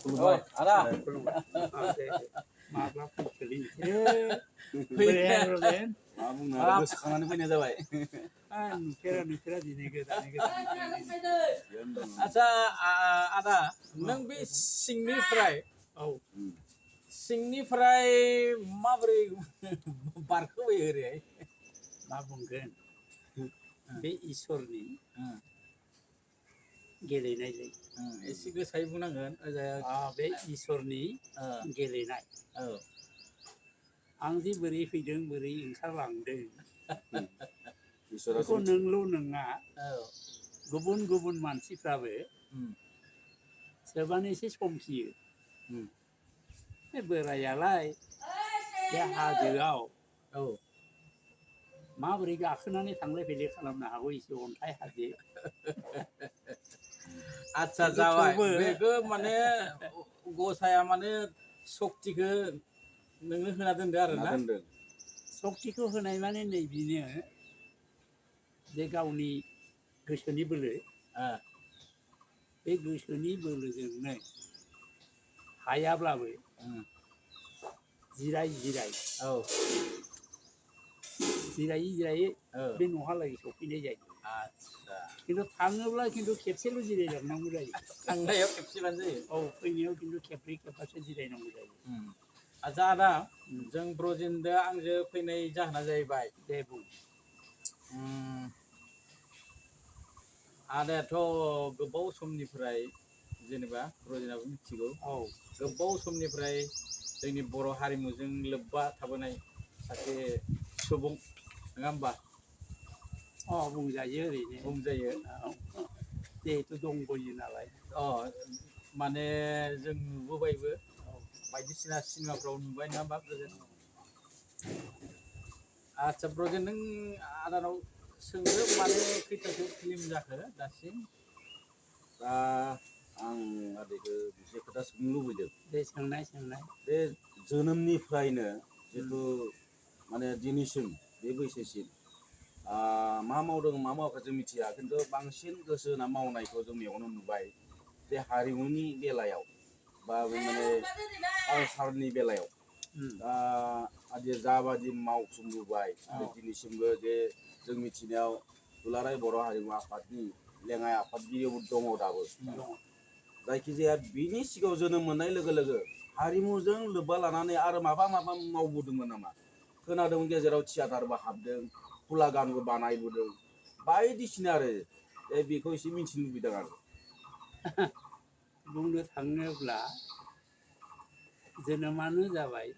खुलुमबाय आदा माब्ला फैखोलै फैनाय मा बुंनो आरो गोसोखांनानै फैनाय जाबाय नुफेरा दिनै गोदान आच्छा आदा नों बे सिंनिफ्राय सिंनिफ्राय माबोरै बारखोबोयो ओरैहाय मा बुंगोन बे इसोरनि गेलेनायलै एसे गोसायै बुंनांगोन बे इसोरनि गेलेनाय आं जे बोरै फैदों बोरै ओंखारलांदों बेखौ नोंल' नङा गुबुन गुबुन मानसिफ्राबो सोरबानो एसे समखियो बे बोरायालाय बे हाजोआव माबोरै गाखोनानै थांलाय फैलाय खालामनो हागौ एसे अन्थाइ हाजो आच्छा जाबाय बेखौ माने गसाया माने सक्तिखौ नोंनो होना दोनदो आरो ना सक्तिखौ होनाय माने नैबेनो जे गावनि गोसोनि बोलो बे गोसोनि बोलोजोंनो हायाब्लाबो जिरायै जिरायै बे न'हालागै सफैनाय जायो खिन्थु थाङोब्ला खिन्थु खेबसेल' जिरायलांनांगौ जायो थांनायाव खेबसेबानो जायो फैनायाव खिन्थु खेबब्रै खेबबासो जिरायनांगौ जायो आच्छा आदा जों ब्रजेनदो आंजों फैनाय जाहोना जाहैबाय दे बुं आदायाथ' गोबाव समनिफ्राय जेनेबा ब्रजेनाबो मिथिगौ गोबाव समनिफ्राय जोंनि बर' हारिमुजों लोब्बा थाबोनाय सासे सुबुं नङा होमबा बुंजायो ओरैनो बुंजायो जिहेथु दंबोयो नालाय माने जों नुबोबायबो बायदिसिना सिनेमाफ्राव नुबाय नङा होमबा ब्रजेन आच्छा ब्रजेन नों आदानाव सोंनो माने खैथासो फिल्म जाखो दासिम दा आं आदैखौ मोनसे खोथा सोंनो लुबैदों बे सोंनाय बे जोनोमनिफ्रायनो जिथु माने दिनैसिम बे बैसोसिम मा मावदों मा मावाखै जों मिथिया खिन्थु बांसिन गोसो होना मावनायखौ जों मेगनाव नुबाय जे हारिमुनि बेलायाव बा माने कालसारनि बेलायाव दा आदिया जाबादि मावफुंबोबाय दिनैसिमबो जे जों मिथिनायाव दुलाराय बर' हारिमु आफादनि लेङाइ आफादगिरियाव दङ दाबो जायखिजाया बिनि सिगाङाव जोनोम मोननाय लोगो लोगो हारिमुजों लोब्बा लानानै आरो माबा मावबोदोंमोन नामा खोनादोंमोन गेजेराव थियाटारबो हाबदों खुला गानबो बानायबोदों बायदिसिना आरो बेखौ एसे मिथिनो लुबैदों आरो बुंनो थाङोब्ला जोनोमानो जाबाय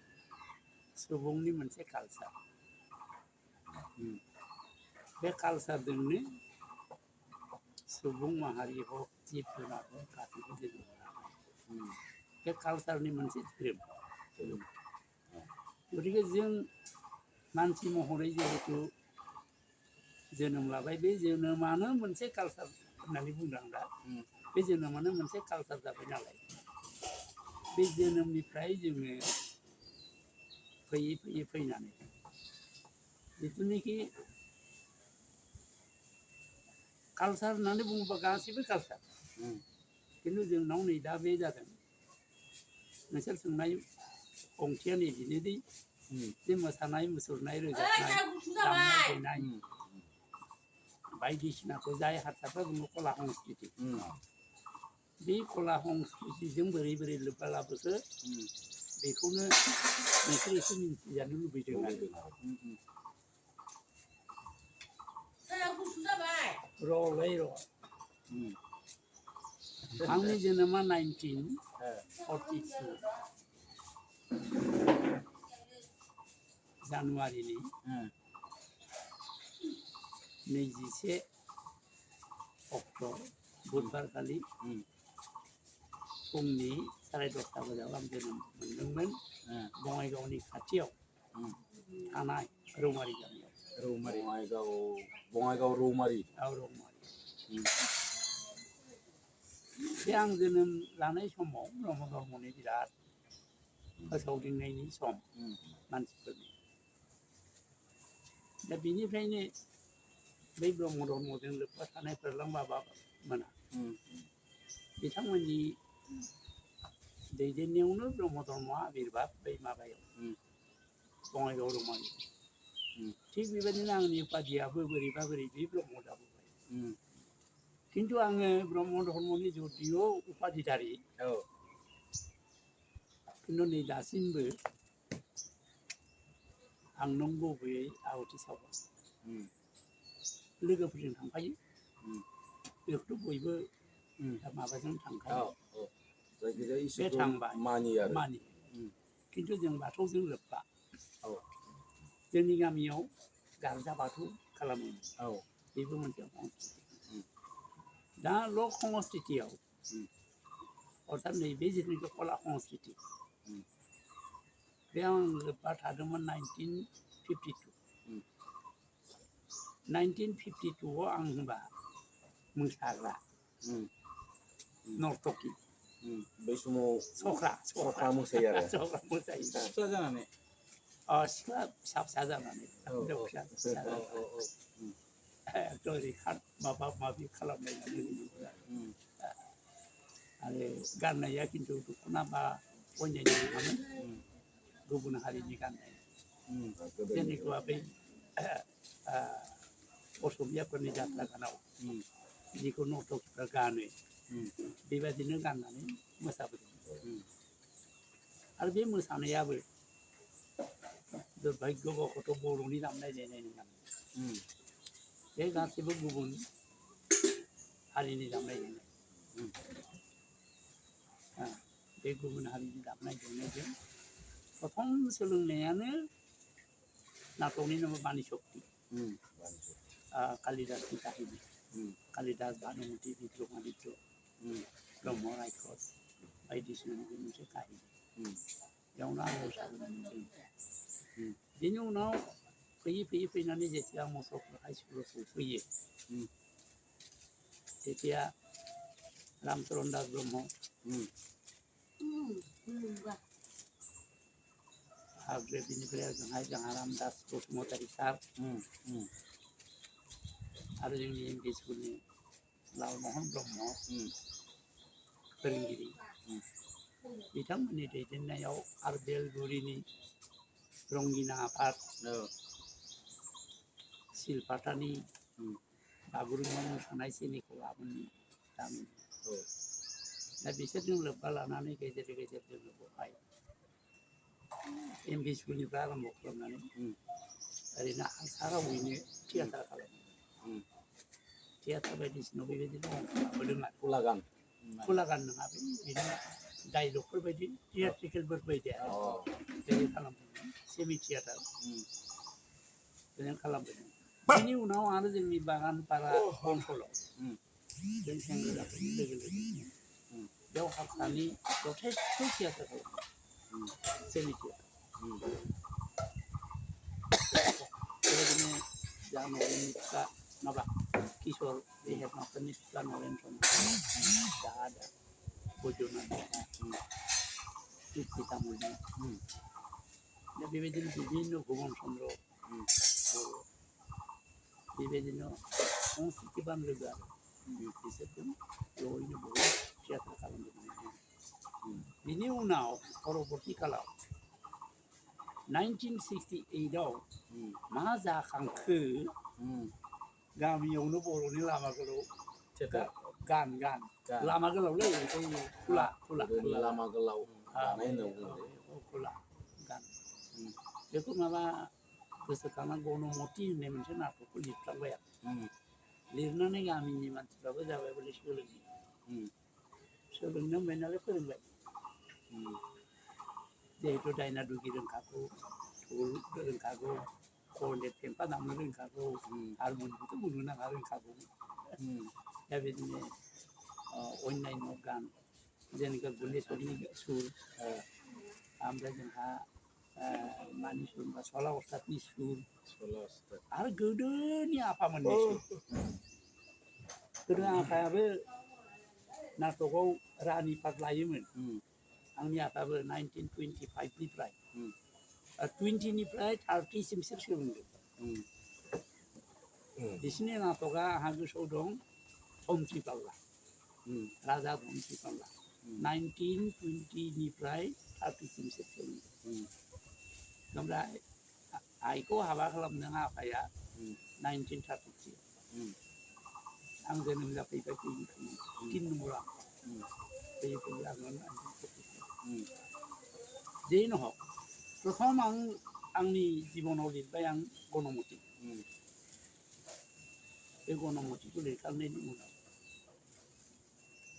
सुबुंनि मोनसे कालसार बे कालसारजोंनो सुबुं माहारि हक जिब जुनार हक गासैबो जोनोम लानाय बे कालसारनि मोनसे धोरोम गतिके जों मानसि महरै जिहेतु जोनोम लाबाय बे जोनोमानो मोनसे कालसार होननानै बुंदों आं दा बे जोनोमानो मोनसे कालसार जाबाय नालाय बे जोनोमनिफ्राय जोङो फैयै फैनानै जिथुनाखि कालसार होननानै बुङोबा गासैबो कालसार खिन्थु जोंनाव नै दा बे जादों नोंसोर सोंनाय ओंथिया नैबेनोदि जे मोसानाय मुसुरनाय रोजाबनाय दामनाय देनाय बायदिसिनाखौ जाय हारसाफ्रा बुङो कला संस्कृति बे कला संस्कृतिजों बोरै लोब्बा लाबोखो बेखौनो नोंसोर एसे मिन्थिजानो लुबैदों आरो र'लै आंनि जोनोमा 1942 जानुवारिनि 21 अक्ट' बुधबारखालि फुंनि 10:30 बाजियाव आं जोनोम मोनदोंमोन बङाइगावनि खाथियाव थानाय रौमारि गामियाव बङाइगाव रौमारि बे आं जोनोम लानाय समाव ब्रह्म धर्मनि बिराद फोसावदिंनायनि सम मानसिफोरनि दा बेनिफ्रायनो बै ब्रह्म धर्मजों लोब्बा थानाय फोरलां बाबा मोना बिथांमोननि दैदेननायावनो ब्रह्म धर्मआ आबिर्भाब बै माबायाव बङाइगाव रमानि थिग बेबायदिनो आंनि उपाधियाबो बोरैबा बोरैबि ब्रह्म जाबोबाय खिन्थु आङो ब्रह्म धर्मनि जदिअ उपाधिधारि खिन्थु नै दासिमबो आं नंगुबैयै आहुति सावो लोगोफोरजों थांफायो बेखौथ' बयबो माबाजों थांखायो जायखिजाया बे इसोरखौ थांबाय मानियो आरो खिन्थु जों बाथौजों लोब्बा जोंनि गामियाव गारजा बाथौ खालामो बेबो मोनसे संस्कृति दा लक संस्कृतियाव अर्थात नैबे जिथुनिखि कला संस्कृति बे आं लोब्बा थादोंमोन 1952 आं होनबा मोसाग्रा नर्तकि बै समाव सख्रा मोसायो आरो सख्रा मोसायो सिख्ला जानानै सिख्ला फिसा जानानै एकदम माबा माबि खालामलायनानै होयोमोन आरो गाननाया खिन्थु दख'ना बा अन्यान्य नङामोन गुबुन हारिनि गाननाय जेनेखा बै असमियाफोरनि जात्रा गानाव जिखौ नर्तकिफ्रा गानो बेबायदिनो गाननानै मोसाबोदों आरो बे मोसानायाबो दुर्भाग्यबशत' बर'नि दामनाय देनाय नङामोन बे गासैबो गुबुन हारिनि दामनाय देनाय बे गुबुन हारिनि दामनाय देनायजों प्रथम सोलोंनायानो नाटकनि नामा बानि सक्ति कालिदासनि काहिनि कालिदास भानुमति बिक्रमादित्य ब्रह्म रायखस बायदिसिना बे मोनसे काहिनि बेयावनो आं मोसाबोनो मोनदों बेनि उनाव फैयै फैनानै जेथिया मसलपुर हाइ स्कुलाव सौफैयो तेतिया रामचरन दास ब्रह्म आरो बिनिफ्राय ओजोंहाय जोंहा रामदास बसुमतारी सार आरो जोंनि एमपि स्कुलनि लालमहन ब्रह्म फोरोंगिरि बिथांमोननि दैदेननायाव आरो बेलगुरिनि रंगिना आफाद सिलपाथानि बागुरुम्बा मोसानाय सेनिखौ लाबोनो गामिनि दा बिसोरजों लोब्बा लानानै गेजेर जोङो बेवहाय एमपि स्कुलनिफ्राय आरम्भ खालामनानै ओरैनो हारसा रावैनो थियाटार खालामो थियाटार बायदिसिना बेबायदिनो लाबोदों आरो खुला गान नङा बिदिनो डाइलगफोर बायदि थियाट्रिकेलफोर बायदि आरो बेबायदि खालामदोंमोन सेमि थियाटार बिदिनो खालामबोदों बेनि उनाव आरो जोंनि बागानपारा ओनसोलाव जों सेंग्रा जाफैनाय लोगो बेयाव हारसानि जथेस्थ' थियाटार खालामो सेमि थियाटार बेबायदिनो जा नरेननि फिसा माबा किशोर बे हेडमास्टारनि फिसा नरेन दा बयद्यनाथ कीर्ति तामुलनि दा बेबायदिनो बिभिन्न भुबन चन्द्र बर' बेबायदिनो संस्कृतिबान लोगो आरो बिसोरजों जयैनो बहुद थियाटार खालामदोंमोन बिनि उनाव परबर्ती कालाव 1968आव मा जाखांखो गामियावनो बर'नि लामा गोलाव गान लामा गोलावलै लामा गोलाव दानाय होनना बुङो खुला गान बेखौ माबा गोसोखांना गनमति होननाय मोनसे नाटकखौ लिरफ्लांबाय आरो लिरनानै गामिनि मानसिफ्राबो जाबाय बोले सोलोंनो मोनबाय नालाय फोरोंबाय जिहेतु दायना दुगि रोंखागौ धुल रोंखागौ कर्नेट फेम्फा दामनो रोंखागौ हारमनियामखौथ' बुंनो नाङा रोंखागौ दा बिदिनो अन्यान्य गान जेनेका गुलेशरनि सुर ओमफ्राय जोंहा मानि सुर होनबा सला अस्थादनि सुर आरो गोदोनि आफामोननि सुर गोदो आफायाबो नाटकआव रानि पार्ट लायोमोन आंनि आफायाबो 1925निफ्राय 20निफ्राय 30सिम बिसोर सोलोंदों बिसोरनि नाटकआ आंहा गोसोआव दं धनस्रि पाल्ला राजा धनस्रि पाल्ला 1920निफ्राय 30सिमसो सोलियो ओमफ्राय आइखौ हाबा खालामदों आफाया 1933 आं जोनोम जाफैबाय 3 नम्बराव फैयै फैयै आङो 1943 जे नहक प्रथम आंनि जिबनाव लिरबाय आं गणमति बे गणमतिखौ लिरखांनायनि उनाव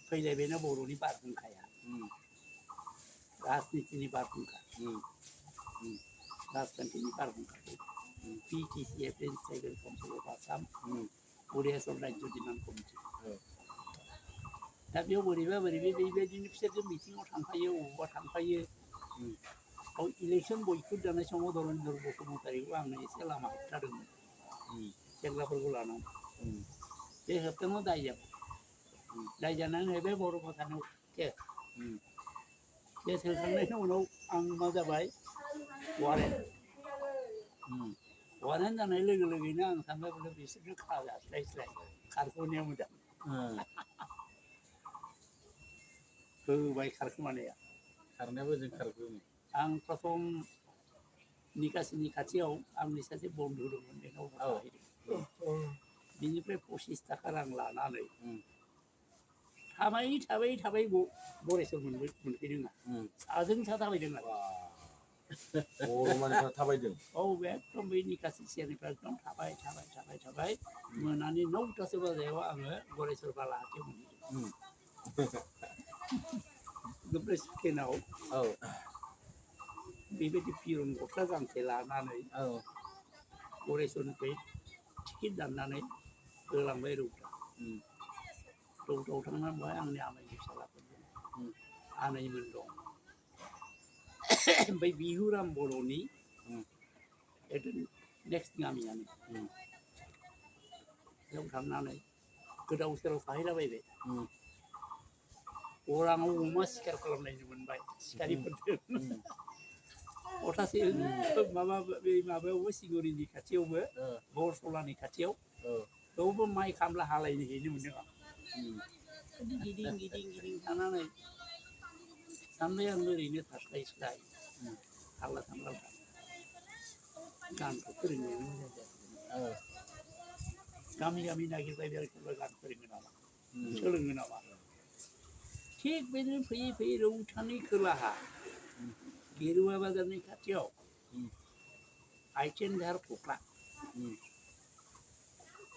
फैलायबायना बर'नि बारहुंखाया राजनितिनि बारहुंखा राजखान्थिनि बारहुंखाखौ PTCA prince tribal council of Assam Arunachal Rajya demand committee दा बेयाव बोरैबा बेबायदिनो बिसोरजों मिटिङाव थांफायो अबावबा थांफायो इलेक्सन बयखौ जानाय समाव धरनीधर बसुमतारीखौ आंनो एसे लामा होबथादोंमोन सेंग्राफोरखौ लानानै बे होबथानायाव दाय जानानै बे बर' मोसानायाव केस होखांनायनि उनाव आं मा जाबाय वारेन्ट जानाय लोगो लोगोनो आं सानबाय बोले बिसोरखौ खाजास्लायस्लाय खारखोनाया मोजां होबाय खारखोमानाया खारनायाबो जों खारखोमोन आं प्रथम निकासिनि खाथियाव आंनि सासे बन्धु दंमोन बेनाव थाहैदों बिनिफ्राय 25 थाखा रां लानानै थाबायै गरेस्वर मोनफैदों आं साजों सा थाबायदों आरो थाबायदों औ एकदम बै निकासि सेरनिफ्राय एकदम थाबाय मोनानि 9टासो बाजायाव आङो गरेस्वर बालाहाटियाव मोनहैदों ओमफ्राय स्टेनाव बेबायदि पिरन गस्ला गांसे लानानै गरेस्वरनिफ्राय टिकेट दाननानै होलांबाय रौतायाव थांनानै बेवहाय आंनि आमाइनि फिसाज्लाफोर दं आनैमोन दं ओमफ्राय बिहुराम बर'नि नेक्स्ट गामियानो बेयाव थांनानै गोदाव सोराव थाहैलाबायबाय अराङाव अमा सिखार खालामनायनो मोनबाय सिखारिफोरजों अथासे माबायावबो सिगुरिनि खाथियावबो बरसलानि खाथियाव बेयावबो माइ खामला हालायनो हैनो मोनदों आं गिदिं थानानै सानबाय आं ओरैनो थास्लायस्लाय हाग्ला थांला गानखौ फोरोंनायानो मोजां जागोन गामि नागिरबाय आरो सोरबा गान फोरोङो नामा सोलोङो नामा थिग बेदिनो फैयै रौतानि खोलाहा गेरुवा बाजारनि खाथियाव आइटेनझार खख्ला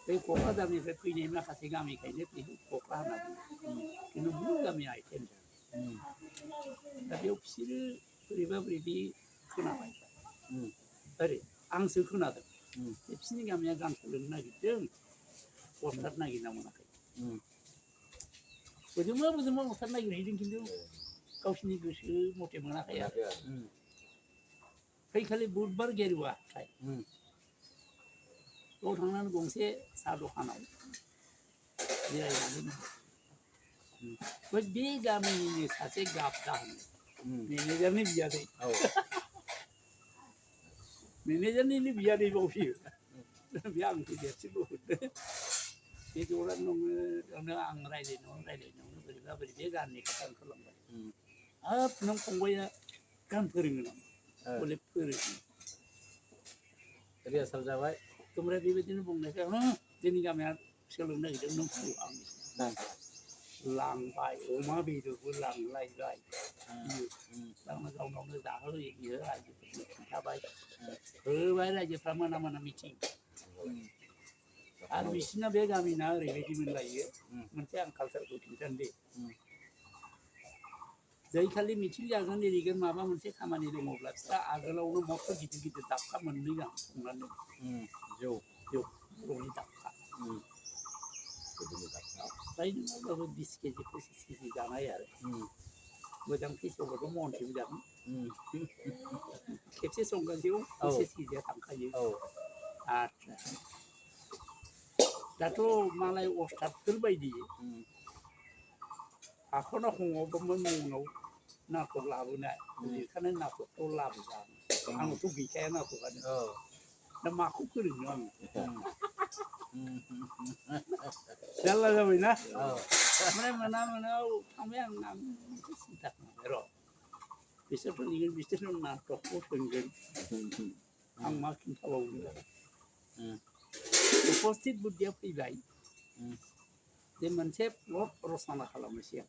बे क'क्राझारनिफ्राय फैनाय माखासे गामिखायनो बेखौ खख्ला होनना बुङो खिन्थु मुल गामिया आइटेनझार दा बेयाव बिसोरो बोरैबि खोनाबाय ओरै आंसो खोनादों बिसोरनि गामिया गान सोलोंनो नागिरदों अस्थाद नागिरना मोनाखै बोजोंबा अस्थाद नागिरहैदों खिन्थु गावसिनि गोसो मथे मोनाखै आरो फैखालि बुधबार गेरुवा बेयाव थांनानै गंसे साहा दखानाव जिरायनानै बे गामिनिनो सासे गाबदा होनो मेनेजारनि बियादै मेनेजारनिनो बियादै बाव फैयो बे आंखौ देरसिन बुंहरदो बे जरा नोङो आं रायज्लायनायावनो बोरैबा बे गाननि खोथा ओंखारलांबाय हाब नों फंबाया गान फोरोङो नामा बले फोरोङो रिहार्साल जाबाय ओमफ्राय बेबायदिनो बुंनायखाय जोंनि गामिया सोलोंनो नागिरदों नों फै आं लांबाय अमा बेदरबो लांलायबाय गावनावनो जाहोयो रायजोफोरनो खिन्थाबाय होबाय रायजोफ्रा मोना मिथिं आरो बिसोरना बे गामिना ओरैबायदि मोनलायो मोनसे आं कालसारखौ खिन्थानो दे जै खालि मिथिं जागोन एरिगोन माबा मोनसे खामानि दङब्ला बिस्रा आगोलावनो मस्थ' गिदिर दाबखा मोननै गाहाम संनानै जौ बर'नि दाबखा फ्राय नङाब्लाबो 20 केजि 25 केजि जानाय आरो मोजां फिसौबाथ' महनसेबो जागोन खेबसे संगासेयाव 25 केजिया थांखायो आदसा दाथ' मालाय अस्थादफोर बायदि हाख'ना हङावबो मनाव नाथक लाबोनाय लिरखानाय नाथकखौ लाबोजा आंनावथ' गैखाया नाथकानो दा माखौ फोरोंनो आङो जारला जाबायना औ ओमफ्राय मोनायाव थांबाय आं मोनसे सिन्था खालामबाय र' बिसोरथ' लिगोन बिसोरथ' नाटकखौ सोंगोन आं मा खिन्थाबावनो उपस्थित बुद्धिया फैबाय जे मोनसे प्लट रचना खालामनोसै आं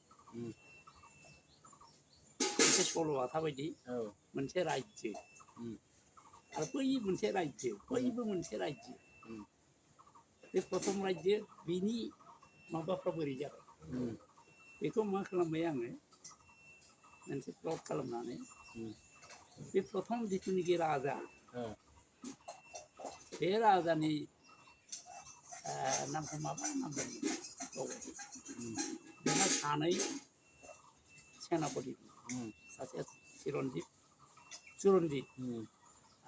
मोनसे सल'बाथा बायदि मोनसे रायजो आरो बै मोनसे रायजो बैबो मोनसे रायजो बे प्रथम रायजो बिनि माबाफ्रा बोरै जाबाय बेखौ मा खालामबाय आङो मोनसे प्लट खालामनानै बे प्रथम जिथुनिखि राजा बे राजानि नामखौ माबा नाम दंमोन बेहा सानै सेनापति सासेया चिरन्जित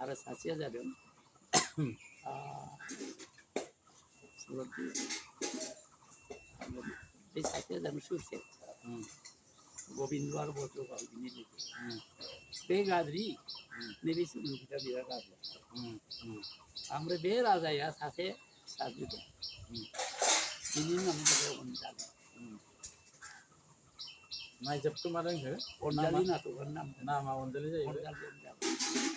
आरो सासेया जादों बे सासेया जादों सुरसेन गबिन्द आरो बज्रबाहु बिनि लोगो बे गाज्रि नैबे चिरन्जितआ बिराद गाज्रि ओमफ्राय बे राजाया सासे फिसाजो दं बिनि नाम जाबाय अनजालि नायजोबखो मा दोनखो अनजालि नाटकआनो नाम नामा अनजालि जाहैबाय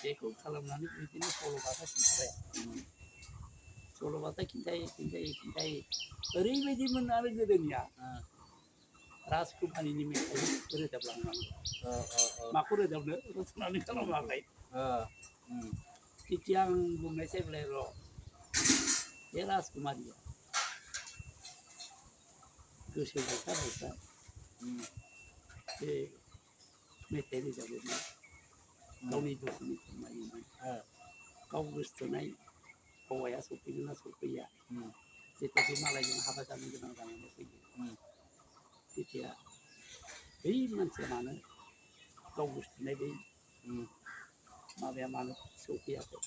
बेखौ खालामनानै बिदिनो सल'बाथा खिन्थाबाय सल'बाथा खिन्थायै ओरैबायदिमोन आरो गोदोनिया राजकुमारिनि मेथाइ रोजाबलांनांगौ माखौ रोजाबनो रचनानै खालामाखै तिथिया आं बुंनायसै बोलाय र' बे राजकुमारिया गोसो होसार बे मेथाइ रोजाबोमोन गावनि दुखुनि फोरमायोमोन गाव गोसोथोनाय हौवाया सफैगोन ना सफैया जेथिया बे मालायजों हाबा जानो गोनां जानानै फैयो तिथिया बै मानसिया मानो गाव गोसोथोनाय बै माबाया मानो सफैयाखै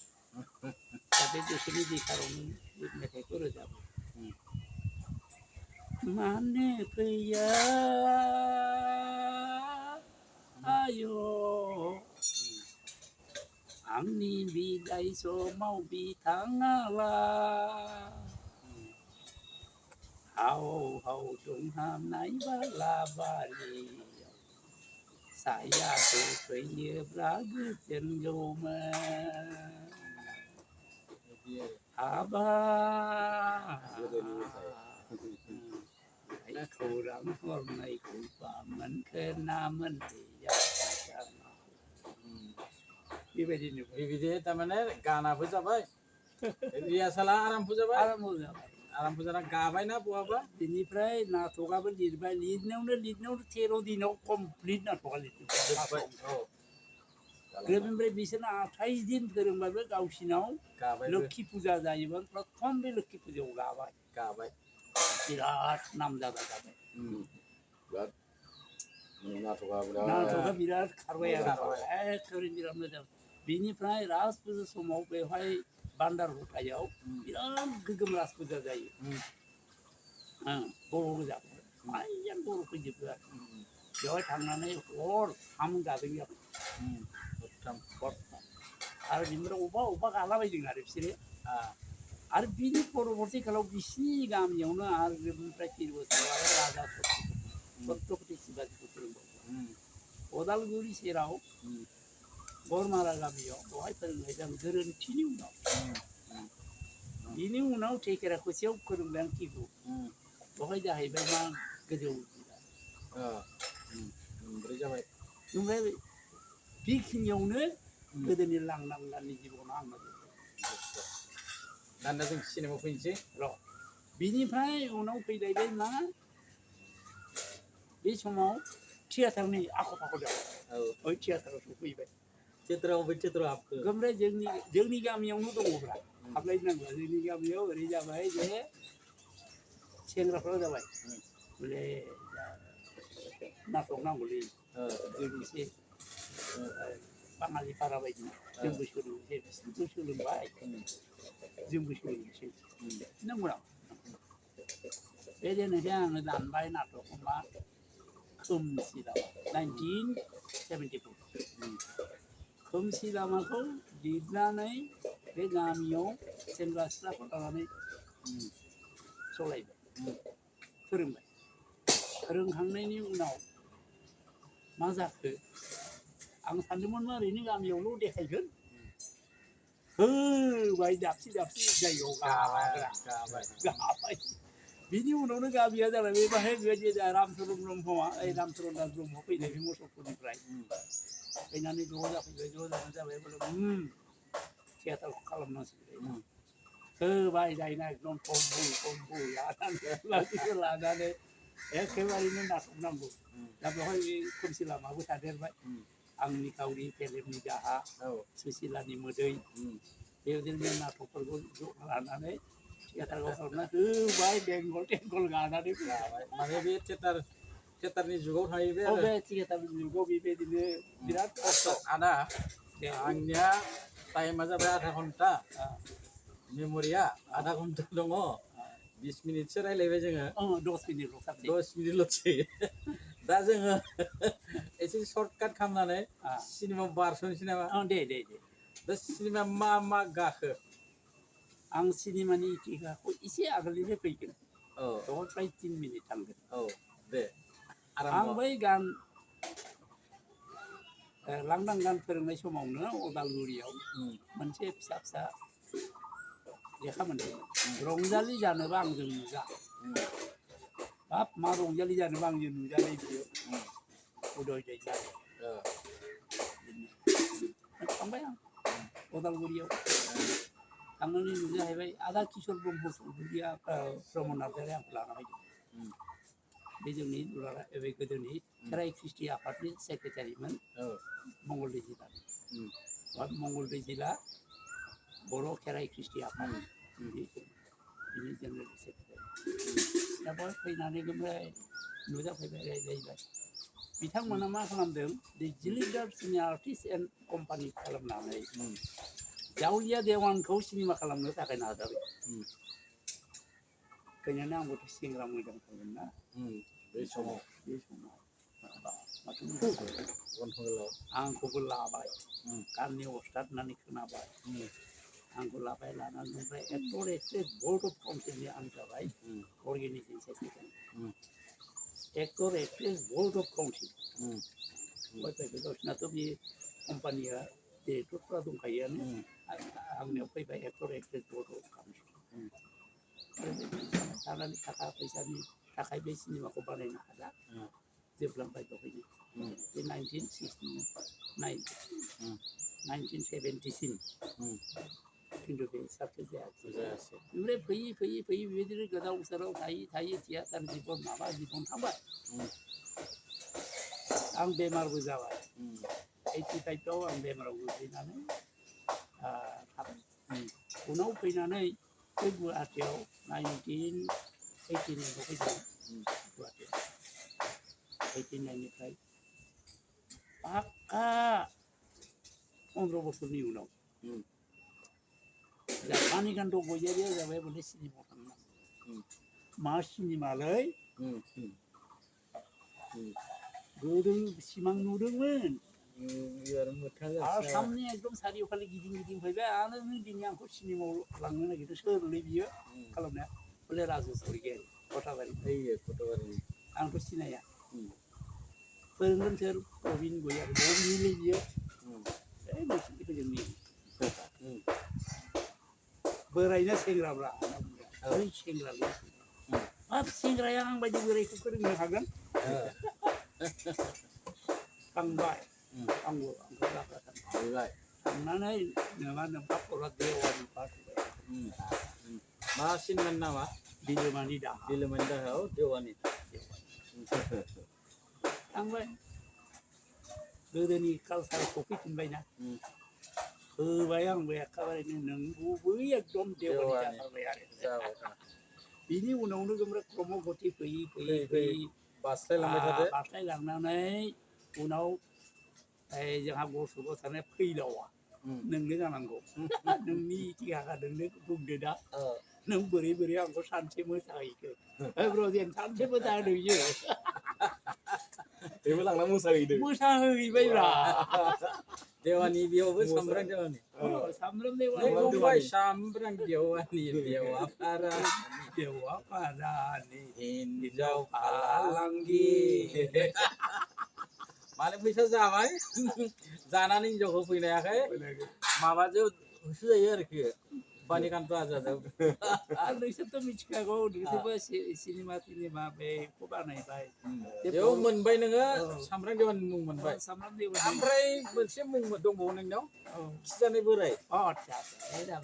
दा बे गोसोनि दैखारावनो बे मेथाइखौ रोजाबो मानो फैया आय' आंनि बिदाय समाव बिथाङालाय हाव हाव दुंहाबनाय बालाबारियाव सायाखौ फैयोब्ला गोजोनगौमोन हाबाय खौरां हरनायखौ बामोनखो ना मोनहैया बेबायदिनो बिदि थारमाने गानाबो जाबाय रिहार्साला आरामबो जाबाय आरामबो जाना गाबायना बहाबा बिनिफ्राय नाटकआबो लिरबाय लिरनायावनो 13 दिनाव कमप्लिट नाटकआ लिरबाय बेनिफ्राय बिसोरना 28 दिन फोरोंबाबो गावसिनाव लोक्षि फुजा जायोमोन प्रथम बे लोक्षि फुजायाव गाबाय बिराद नाम जादा जाबाय नाटकआ बिराद खारबाय आरो एखेबारे बिराद मोजां बिनिफ्राय राज फुजा समाव बेवहाय बान्दार हुथायाव बिराद गोगोम राज फुजा जायो बर' गोजा आइयान बर' फैजोबो आरो बेवहाय थांनानै हरथाम गादों आरो बिनिफ्राय अबेबा गालाबायदों आरो बिसोरो आरो बिनि परबर्ती खालाव बिसिनि गामियावनो आरो बेनिफ्राय 3 बोसोराव आरो राजा छत्रपति शिवाजीखौ फोरोंबावो अदालगुरि सेराव गरमारा गामियाव बेवहाय फोरोंनाय जादों गोरोन्थिनि उनाव बिनि उनाव थेकेराखुसियाव फोरोंबाय आं किखौ बेवहाय जाहैबाय मा गोजौ जाबाय ओमफ्राय बेखिनियावनो गोदोनि लांदांनि जिबना आंना दाना जों सिनेमायाव फैनोसै र' बिनिफ्राय उनाव फैलायबाय मा बे समाव थियेटारनि आख' फाख' जाबाय ओइ थियेटाराव सफैबाय थियेटाराव हाबखो ओमफ्राय जोंनि गामियावनो दङब्रा हाबलायनांगौ जोंनि गामियाव ओरै जाबाय जे सेंग्राफ्रा जाबाय बले नाटक नांगौलै जों एसे बाङालि पारा बायदि जोंबो सोलोंनोसै बिसोरबो सोलोंबाय जोंबो सोलोंनोसै नंगौना बे जेनोखि आङो दानबाय नाटकखौ मा खोमसि लामा 1974 खोमसि लामाखौ लिरनानै बे गामियाव सेंग्रा सिख्लाखौ लानानै सलायबाय फोरोंबाय फोरोंखांनायनि उनाव मा जाखो आं सानदोंमोन मा ओरैनो गामियावल' देखायगोन होबाय दाबसे जायगायाव गाबाय बिनि उनावनो गामिया जालायबाय बाहाय बेबायदि रामचरण ब्रह्मआ रामचरण दास ब्रह्म फैनाय बे मुसलपुरनिफ्राय फैनानै ज' जाफैबाय ज' जानानै जाबाय बोले थियाटारखौ खालामनांसिगोन होबाय दायना एकदम फटबु लानानै एखेबारेनो नाटकनांगौ दा बेवहाय बे खोमसि लामाबो थादेरबाय आंनि खावरि फेलेमनि दाहा सुसिलानि मोदै बेबायदिनो नाटकफोरखौ ज' लानानै थियाटारखौ खालामना होबाय बेंगल टेंगल गानानै माने बे थियाटारनि जुगाव थाहैबाय आरो बे थियाटारनि जुगाव बेबायदिनो बिराद खस्थ' आदा आंनिया टाइमा जाबाय आधा घन्टा मेम'रिया आधा घन्टा दङ 20 मिनिटसो रायलायबाय जोङो 10 मिनिटल' 10 मिनिटल'सै दा जोङो एसे सर्टकाट खालामनानै सिनेमा बारस'नोसै नामा दे दा सिनेमा मा गाखो आं सिनेमानि इतिहासखौ एसे आगोलनिफ्राय फैगोन बेवहाय फ्राय 3 मिनिट थांगोन दे आं बै गान लांदां गान फोरोंनाय समावनो अदालगुरियाव मोनसे फिसा लेखा मोनदोंमोन रंजालि जानोबा आंजों नुजा बाब मा रंजालि जानोबा आंजों नुजालै बियो उदय दैमारि थांबाय आं अदालगुरियाव थांनानै नुजाहैबाय आदा किशोर ब्रह्म चौधुरिया प्रमद नार्जारिया आंखौ लाना फैदों बे जोंनि बे गोदोनि खेराइ ख्रिस्टि आफादनि सेक्रेटारिमोन मंगलदै जिल्लानि मंगलदै जिल्ला बर' खेराइ ख्रिस्टि आफाद बिनि जेनेरेल सेक्रेटारि दा बेवहाय फैनानै ओमफ्राय नुजाफैबाय रायज्लायबाय बिथांमोना मा खालामदों दि जिलिदार सिनियर आर्टिस्ट एन्ड कम्पानि खालामनानै जावलिया देवानखौ सिनेमा खालामनो थाखाय नाजाबाय फैनानै आंबोथ' सेंग्रा मोजां थागोन ना बे समाव आंखौबो लाबाय गाननि अस्थाद होननानै खोनाबाय आंखौ लाबाय लानानै ओमफ्राय एक्टर एक्ट्रेस बर्ड अफ काउन्सिलनि आं जाबाय organising secretary actor actress board of council गावसिनाथ' बे कम्पानिया डिरेक्टरफ्रा दंखायोआनो आंनियाव फैबाय actor actress board of council थानानै थाखा फैसानि थाखाय बे सिनेमाखौ बानायनो हाला जोबलांबाय बेवहायनो बे 1970सिम खिन्थु बे साक्सेस जायासै ओमफ्राय फैयै बेबायदिनो गोदाव सोराव थायै थियाटार जिबन माबा जिबन थांबाय आं बेमारबो जाबाय 85आव आं बेमाराव गोग्लैनानै उनाव फैनानै बे गुवाहाटियाव 1989आव फैदों गुवाहाटियाव 89निफ्राय पाक्का 15 बोसोरनि उनाव जापानिकान्त गयारिया जाबाय बोले सिनेमायाव थांनांगौ मा सिनेमालै गोदो सिमां नुदोंमोन आसामनि एकदम सारिय'खालि गिदिं फैबाय आरो नों दिनै आंखौ सिनेमायाव लांनो नागिरदों सोरलै बियो खालामनाया बोले राजु सरगियारि खथाबारि आंथ' सिनाया फोरोंगोन सोर प्रबिन गयारि बबेनिलै बियो नोंसिनिखौ जोंनि बोरायना सेंग्राब्रा बै सेंग्रालै हाब सेंग्राया आंबायदि बोरायखौ फोरोंनो हागोन थांबाय आंबो आंखौ लाग्रा थांनानै नोंहा नोंहा खरा देवानि पार्टबाय मा सिनेमानि नामा बिलोमानि दाहायाव देवानि थांबाय गोदोनि कालसार सफैफिनबायना होबाय आंबो एखेबारे नोंबो एकदम देवानि जाथारबाय आरो बिनि उनावनो ओमफ्राय क्रमगति फैयै बास्लायलांनानै उनाव जोंहा गसुगाव थानाय फैलावा नोंनो जानांगौ नोंनि इतिहासा नोंनो बुंदो दा नों बोरै आंखौ सानसे मोसाहैखो ब्रजेन सानसे मोसाहोदों बियो बेबो लांना मोसाहैबायब्रा देवानि बेयावबो सामब्राम देवानि Samram dewa. Nek ngombai sambrang dewani dewa para Dewa parani. hinjau falangi. माने फैसा जाबाय जानानै हिनजावखौ फैनो हायाखै माबाजों होसो जायो आरोखि बानिकान्त आजादजों आरो नोंसोरथ' मिथिखागौ नोंसोरबो सिनेमा तिनेमा बेखौ बानायबाय बेयाव मोनबाय नोङो सामब्राम देवानि मुं मोनबाय सामब्राम देवा ओमफ्राय मोनसे मुं दंबावो नोंनाव खिजानाय बोराय आदसा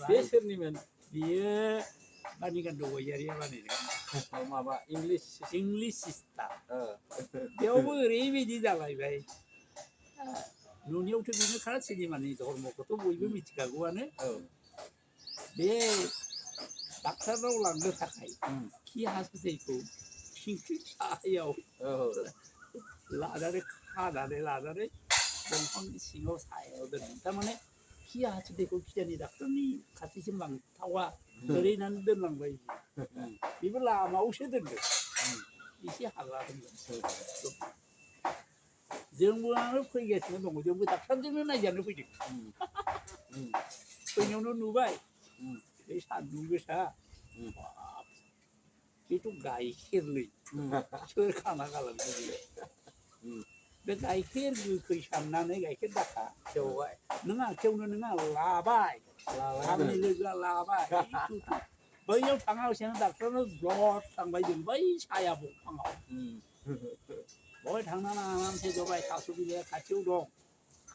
बे सोरनिमोन बियो बानिकान्त गयारिया बानायदों माबा इंलिस सिस्टार बेयावबो ओरैबायदि जालायबाय नुनायावथ' बेनोखा सिनेमानि धर्मखौथ' बयबो मिथिखागौआनो बे डाक्टारनाव लांनो थाखाय खि हासुदैखौ थिंख्लि सायाव लानानै खानानै लानानै दंफांनि सिङाव सायाव दोनो थारमाने खि हासुदैखौ खिजानि डाक्टारनि खाथिसिम लांथावा ओरैनानै दोनलांबाय बेबो लामायावसो दोनदों एसे हाला दोनदों जोंबो फैगासिनो दङ जोंबो डाक्टारजोंनो नायजानो फैदों फैनायावनो नुबाय बे सान्दुं गोसा बेथ' गाइखेरलै सोर खाना गालांदों बे गाइखेर गोखै साननानै गाइखेर दाखा सेवबाय नङा सेवनो नङा लाबाय आंनि लोगोआ लाबाय बैयाव थाङालासिनो डाक्टारनाव ब्लड थांबाय जों बै साया दंफाङाव बहाय थांनानै आरामसे जबाय थास' बिलाइया खाथियाव दं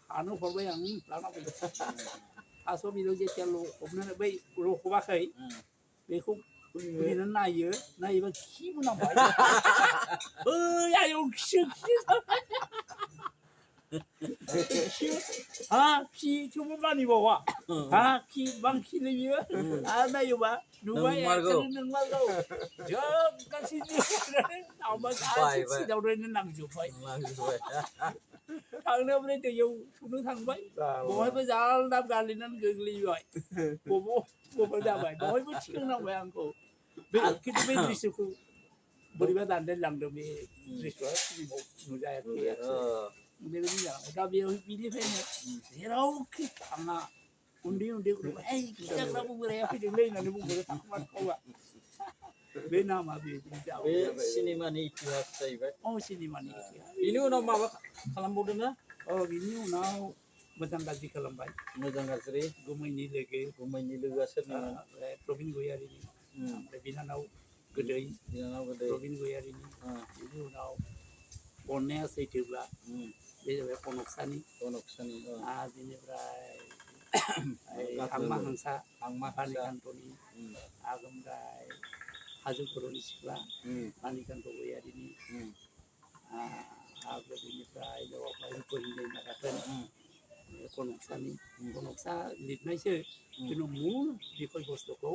खानो हरबाय आं लाना फैबाय थास' बिलाइयाव जेथिया लखबनानै बै लखबाखै बेखौ खुलिनानै नायोबा खि मोनामबाय आयौ खि हा खि थेवबो मानिबावा हा खि बां खिलै बियो आरो नायोबा नुबाय नोंमारगौ जोब गासैबो सिदावनो नांजोब्बाय थांनो ओमफ्राय दैयाव सुनो थांबाय बहायबो जाल दाब गालिनानै गोग्लैबाय बबाव जाबाय बहायबो थिखांनांबाय आंखौ खिन्थु बे दृश्यखौ बोरैबा दानदेन लांदों बे दृश्यआ फिल्माव नुजायाखै बेबायदि जालांबाय दा बेयाव बिनिफ्रायनो जेरावखि थाङा उन्दै गथ'खौ खिजाग्राबो बोराया फैदोंलै होननानै बुंहरो थाखुमाथावा बे नामा बे सिनेमानि इतिहास जाहैबाय सिनेमानि इतिहास बिनि उनाव माबा खालामबावदों ना बिनि उनाव मोजां गाज्रि खालामबाय मोजां गाज्रि गुमैनि लोगोआ सोरनिमोन प्रबिन गयारिनि ओमफ्राय बिनानाव गोदै प्रबिन गयारिनि बिनि उनाव अननाया सैथोब्ला बे जाबाय कनकसानि आरो बिनिफ्राय हांमा हांसा बानिकान्तनि आरो ओमफ्राय हाजो खर'नि सिख्ला बानिकान्त गयारिनि आरो बिनिफ्राय रुपहिनजाय नागाथोन कनकसा लिरनायसो खिन्थु मुल बिखय बस्तुखौ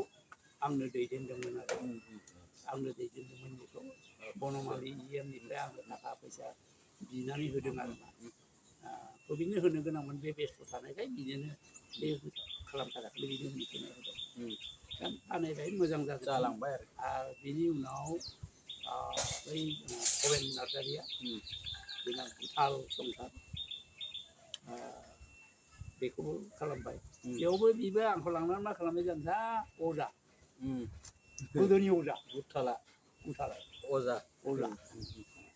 आंनो दैदेनदोंमोन आरो आंनो दैदेनदोंमोन बेखौ बनमालि इएमनिफ्राय आंनो थाखा फैसा बिनानै होदों आरो मा बिनो होनो गोनांमोन बे बेस्थ' थानायखाय बिदिनो बे खालामथाराखै बिदिनो मिथिनाय होदों दा बानायबाय मोजां जालांबाय आरो बिनि उनाव बै भबेन नार्जारिया बेना गुथाल संसार बेखौबो खालामबाय बेयावबो बिबो आंखौ लांनानै मा खालामबाय जानोसा अजा गोदोनि अजा गुथाला अजा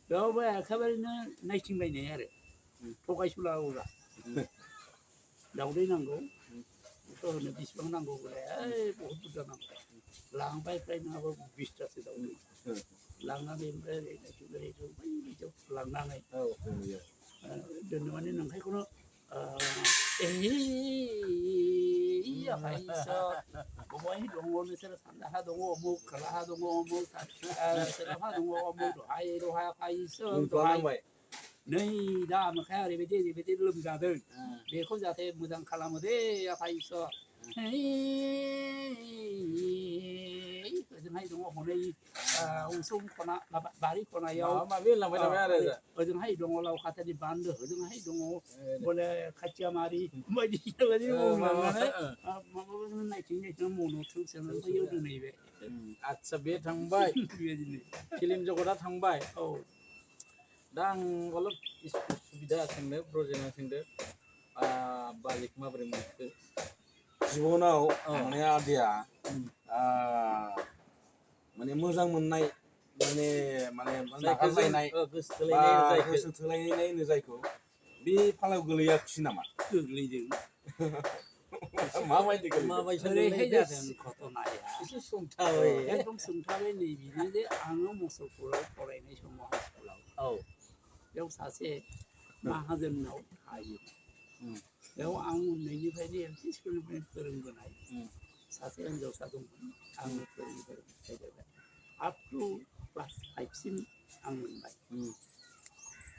बेयावबो एखेबारेनो नायथिंबायनाय आरो थगायसुला अजा दाउदै नांगौ बेखौ होनो बेसेबां नांगौ बोलाय बहुद बुरजा नांगौ लांबाय फ्राय नङाबा 20तासो दाउदै लांनानै ओमफ्राय बैयाव लांनानै दोननो माने नोंथांखौनो बबेहाय दङ नोंसोर सानजाहा दङ अमुक खोलाहा दङ अमुक सोनाबहा दङ अमुक दहाय फायस नै दा आमोखाया ओरैबायदि लोमजादों बेखौ जाहाथे मोजां खालामो दे आफा इसोर ओजोंहाय दङ हनै उसुं खना माबा बारि खनायाव ओजोंहाय दङ लावखाथानि बान्दो ओजोंहाय दङ बले खाथियामारि बायदि बुंलांनानै माबा नायथिं मन'थों सोनानै बैयाव दोनहैबाय आदसा बे थांबाय फिल्म जगतआ थांबाय दा आं अलप उसुबिदा सोंनो ब्रजेना सोंदो बालिक माबोरै मोनखो जिबनाव माने आदाया माने मोजां मोननाय माने माने नागारलायनाय गोसो बा थोलायनाय गोसो थोलायनाय होनो जायखौ बे फालायाव गोलैयाखिसै नामा? गोग्लैदों माबायदि गोलैदों? माबायदि ओरैहाय जादों घटनाया एसे सुंथाबै एकदम सोंथाबाय नै बिनो जे आङो मुसलपुराव फरायनाय समाव हाइ स्कुलाव औ बेयाव सासे माहाजोननाव थायो बेयाव आं उन्दैनिफ्रायनो एल पि स्कुलनिफ्रायनो फोरोंबोनाय सासे हिन्जावसा दंमोन आङो फोरोंबाय आप टु क्लास 5 सिम आं मोनबाय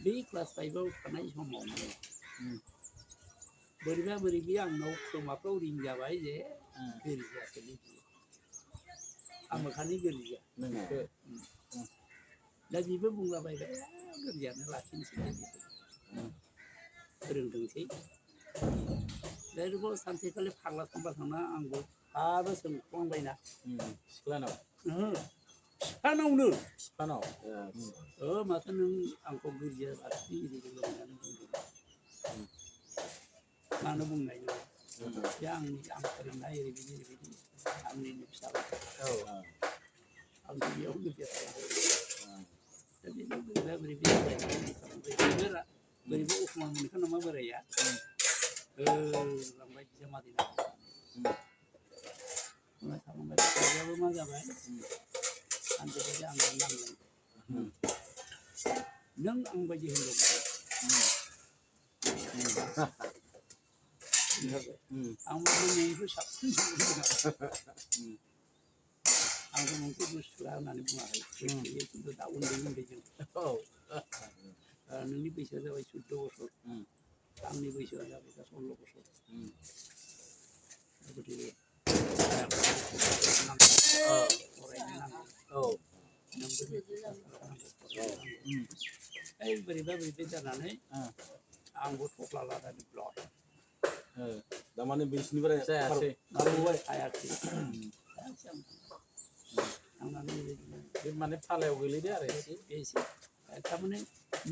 बे क्लास 5आव थानाय समावनो बोरैबा बोरैबि आंनाव खोमाफ्राव रिं जाबाय जे गोरजियासोलै बियो आमोखानि गोरजिया दा बिबो बुंलाबायबाय गोरजियानो लाखिनोसै फोरोंथोंसै दा बेखौ सानसेखालि फाग्ला फांबा थांना आंबो आरो सोंफ्लांबायना सिख्लानाव बिफानावनो बिफानाव माथो नों आंखौ गोरजिया लाखिनो इरि होननानै बुंदों मानो बुंनाय नों बे आं फोरोंनाय ओरैबायदि ओरैबायदि आंनिनो फिसाला आं बेयाव गोरजिया दा बेजों बोरैबा बोरैबि बोरैबा अखमान मोनखो नामा बोराया लांबाय बिजामादै थालांबाय फिसाजोआबो मा जाबाय सानसेखालि आंजों नांलायबाय नों आं बायदि हिनजाव आंबो नोंनिखौ साबसिन आंखौ नोंखौ बुस्थुआ होननानै बुङाखै खिन्थु दा उन्दै उन्दैजों नोंनि बैसोआ जाबाय 14 बोसोर आंनि बैसोआ जाबाय दा 16 बोसोर गतिके फरायनो नांगौ नोंबो बोरैबा बोरैबि जानानै आंबो थफ्ला लानानै ब्लड दामाने बिसिनिफ्राय जायासै हायाखै थांनानै बे माने फालायाव गोलैदो आरो एसे थारमाने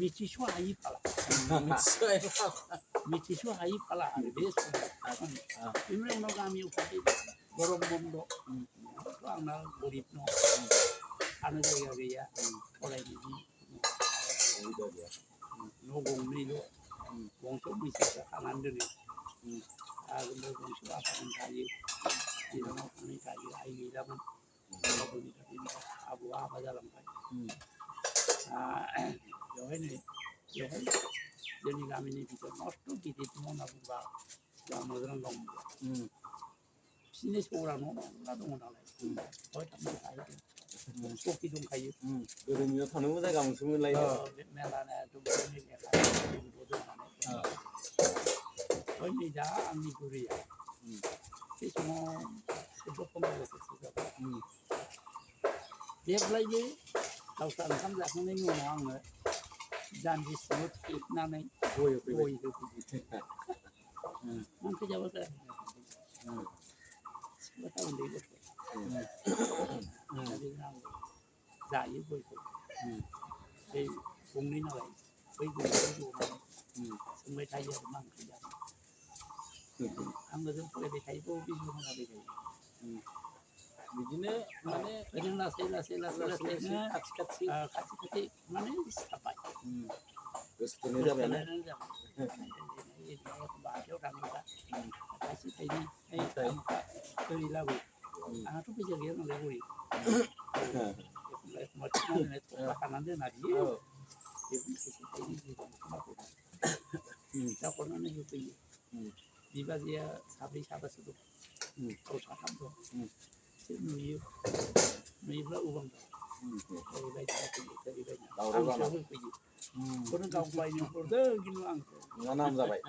मिथिस' हायि फाला मिथिस' हायि फाला आरो बे समाव बेनिफ्राय उनाव गामियाव थाबाय गरम बन्द आंना गरिब न' थानो जायगा गैया फरायनायनि न' गंनैल' गंसेयाव बैसोफ्रा खानानै दोनो आरो गंसेयाव आफामोन थायो बिनानाव थांनाय थायो आइ गैलामोन गावनि थाखायनो आबौआ हाबा जालांबाय बेवहाय जोंनि गामिनि भितर मस्त' गिदिर न' होनना बुंबा मोजां दं बिसिनि सौरा न' मेरला दङ नालाय बेवहाय थांनानै थाहैदों सकि दंखायो गोदोनियाव थानोबो जायगा मोनसोमोनलाय मेलानो नै दा आंनि बुरैया बे समाव 14-15 बोसोरसो जाबाय जेब्लायबो गावस्रा ओंखाम जाखांनायनि उनाव आङो जानजि सिङाव थेबनानै गय होफैयो ओंख्रि जाबाय सिख्लाफ्रा उन्दै गथ' दा बेजों आं जायो गयखौ बै गंनै नालाय बै गंसेयाव जनानै सोंबाय थायो आरो मा ओंख्रि जानो आं ओजों फरायबाय थायो बिजु होनाबाय थायो बिदिनो माने ओजों लासै खाथि माने सिथाबबाय गोसोथोनाय जाबाय एखमबा हाथायाव थाङोबा थाइसे थाइनै ओरै लाबो आंहाथ' फैसा गैया नालाय गरिब एखमबा थिना दोननाय थफ्ला खानानै दोना बियो बेखौनो थाइसे थाइनै दा हरनानै होफैयो बिबाजैया साब्रै साबासो दं गाव साथाम दं बिसोर नुयोब्ला उबां दं ओरैबायदि होफैयो आंसो होफैयो बेखौनो गाव बायनो हरदों खिन्थु आंसो नाम जाबाय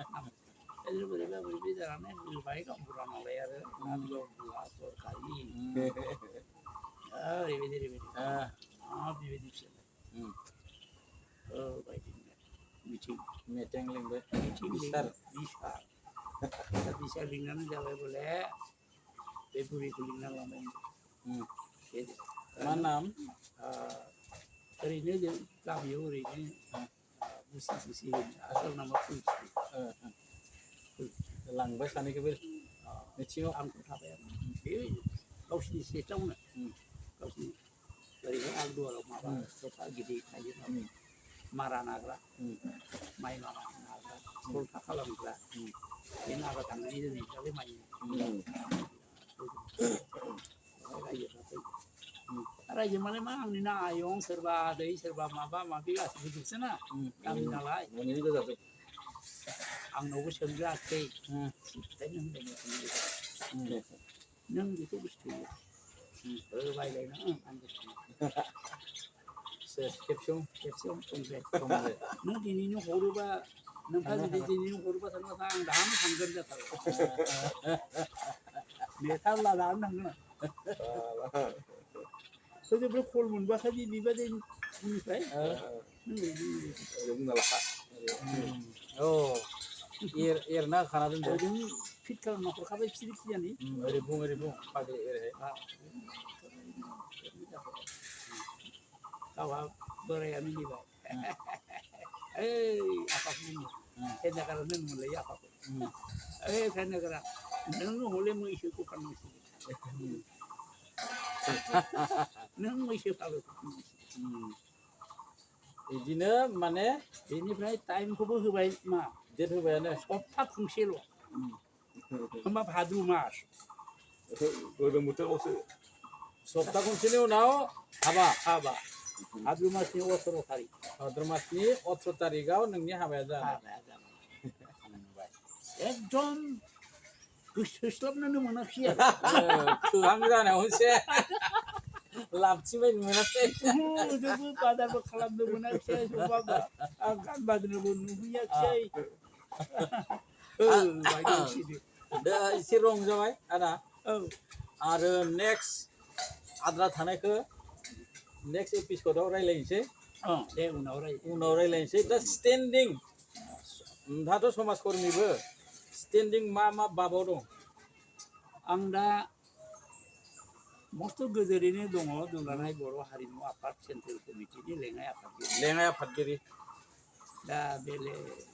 बोरैबा बोरैबि जानानै होबाय गावबुरा नालाय आरो गावबुरा सरखारि ओरैबायदि बेबायदि फिसालाय मिथिं लिंबाय बिसार लिंनानै जाबाय बले बे बुरिखौ लिंना लांबाय मा नाम ओरैनो जों गामियाव ओरैनो बुसि होनो आसल नामा फुलस्रि लांबाय सानैखौबो मिथिङाव आंथ' थाबाय बे गावसिनि सेटावनो गावसिनि ओरैहाय आगदुवाराव माबा सेटा गिदिर थायो नालाय मारा नाग्रा माइ मारा नाग्रा खलथा खालामग्रा बे नागा थांनानै जोंनि हिसाबै माइ रायजो माने मा आंनिनो आयं सोरबा आदै सोरबा माबा माबि गासिबो जोबसोना गामि नालाय न'निनो गोजाजोब आंनावबो सोंजायाखै ओंखायनो होनबाय नों बेखौ बुस्थुयो बायलायना आं खेबसेयाव बुंबाय नों दिनैनो हरोबा नोंहा जुदि दिनैनो हरोबा थांबा आं दानो थांगोन जाथारो मेथार लानानै थांगोन बे कल मोनबाखादि बेबायदिनिफ्राय बुंना लाखा एरना होखाना दोनदो ओजों फिट खालामना हरखाबाय बिसोरो खिजानि ओरै बुं फाग्लि ओरैहाय गावहा बोराया मिनिबाय ओइ आफाखौ फेनजागारा होनोमोनलाय आफाखौ ओइ फेनजागारा नों हले मैसोखौ फाननांसिगोन नों मैसो फाग्लिखौ बिदिनो माने बेनिफ्राय टाइमखौबो होबाय मा डेट होबायानो सप्ता खुंसेल' होमबा भाद्र मास गोलोम बोथोरावसो सप्ता खनसेनि उनाव हाबा भाद्र मासनि 18 थारिख भाद्र मासनि 18 तारिखआव नोंनि हाबाया जाबाय एकदम गोसोस्लाबनोनो मोनाखिसै थोहां जानायावसो लाबथिंबाय मोनासै जोबो बाजारबो खालामनो मोनाखिसै सबाबा आं गानबाजनोबो नुहैयाखिसै दा एसे रंजाबाय आदा औ आरो नेक्स्ट आद्रा थानायखौ नेक्स्ट एपिसडआव रायज्लायनोसै दे उनाव रायज्लायनोसै दा स्टेन्डिं नोंथाङाथ' समाजकर्मिबो स्टेन्डिं मा बाबाव दं आं दा मस्थ' गोजोरैनो दङ दुलाराय बर' हारिमु आफाद सेन्ट्रेल कमिटिनि लेङाइ आफादगिरि दा बे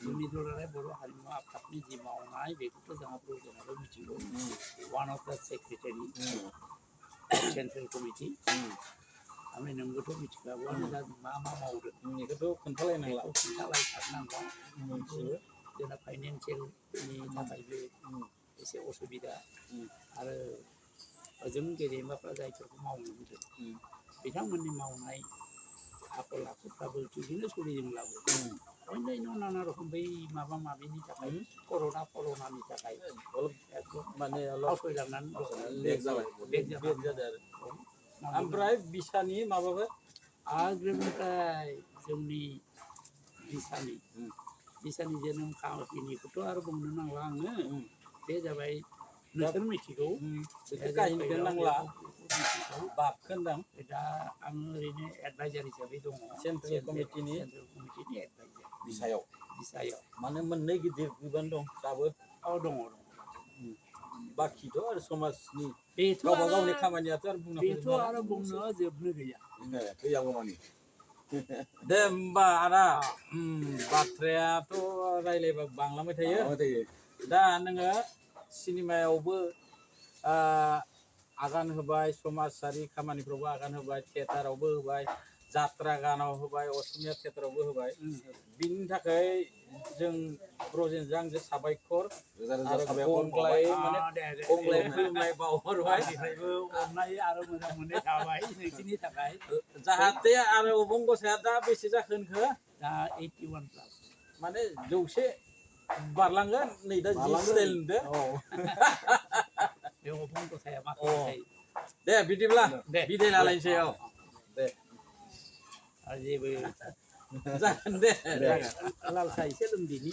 जोंनि दुलाराय बर' हारिमु आफादनि जि मावनाय बेखौथ' जोंहा ब्रजेनाबो मिथिगौ one of the secretary central committee ओमफ्राय नोंबोथ' मिथिखागौआनो दा मा मावदों बेखौथ' खोन्थालायथारनांला जोंना फाइनेन्सियेलनि थाखायबो एसे असुबिदा आरो ओजों गेदेमाफ्रा जायफोरखौ मावनो होदों बिथांमोननि मावनाय आखल आखुफ्राबो थिगैनो सोलिदोंब्लाबो अन्यान्य नाना रखम बै माबा माबिनि थाखाय कर'नानि थाखाय माने फावसयलांनानै बेक जादों आरो ओमफ्राय बिसानि माबाफोर आग्रोनिफ्राय जोंनि बिसानि जोनोम काहिनिखौथ' आरो बुंनो नांला आङो बे जाबाय नोंसोर मिथिगौ काहिनिखौ नांला बापखौ होनदां दा आं ओरैनो एडभाइजार हिसाबै दङ सेन्ट्रेल कमिटिनि एडभाइजार बिसायाव माने मोननै गिदिर बिबान दं दाबो दङ बाखिथ' आरो समाजनि बेथ' गावबा गावनि खामानियाथ' आरो बुंनो जोबनो गैया गैयागौ मानि दे होमबा आदा बाथ्रायाथ' रायज्लायबा बांलांबाय थायो दा नोङो सिनेमायावबो आगान होबाय समाजारि खामानिफ्रावबो आगान होबाय थियेटारावबो होबाय जात्रा गानाव होबाय असमिया थियेटारावबो होबाय बिनि थाखाय जों ब्रजेनजों आंजों साबायखर आरो गंग्लाय खुलुमनाय बावहरबाय अननाय आरो मोजां मोननाय थाबाय नोंसिनि थाखाय जाहाथे आरो अबं गसाया दा बेसे जाखोनखो दा 81 प्लास माने 100 बारलांगोन नै दा जि स्टाइल नुदो बे अबं गसाया मा दे बिदिब्ला बिदाय लालायनोसै दे आरो जेबो जागोन दे लाल साहा एसे लोंदिनि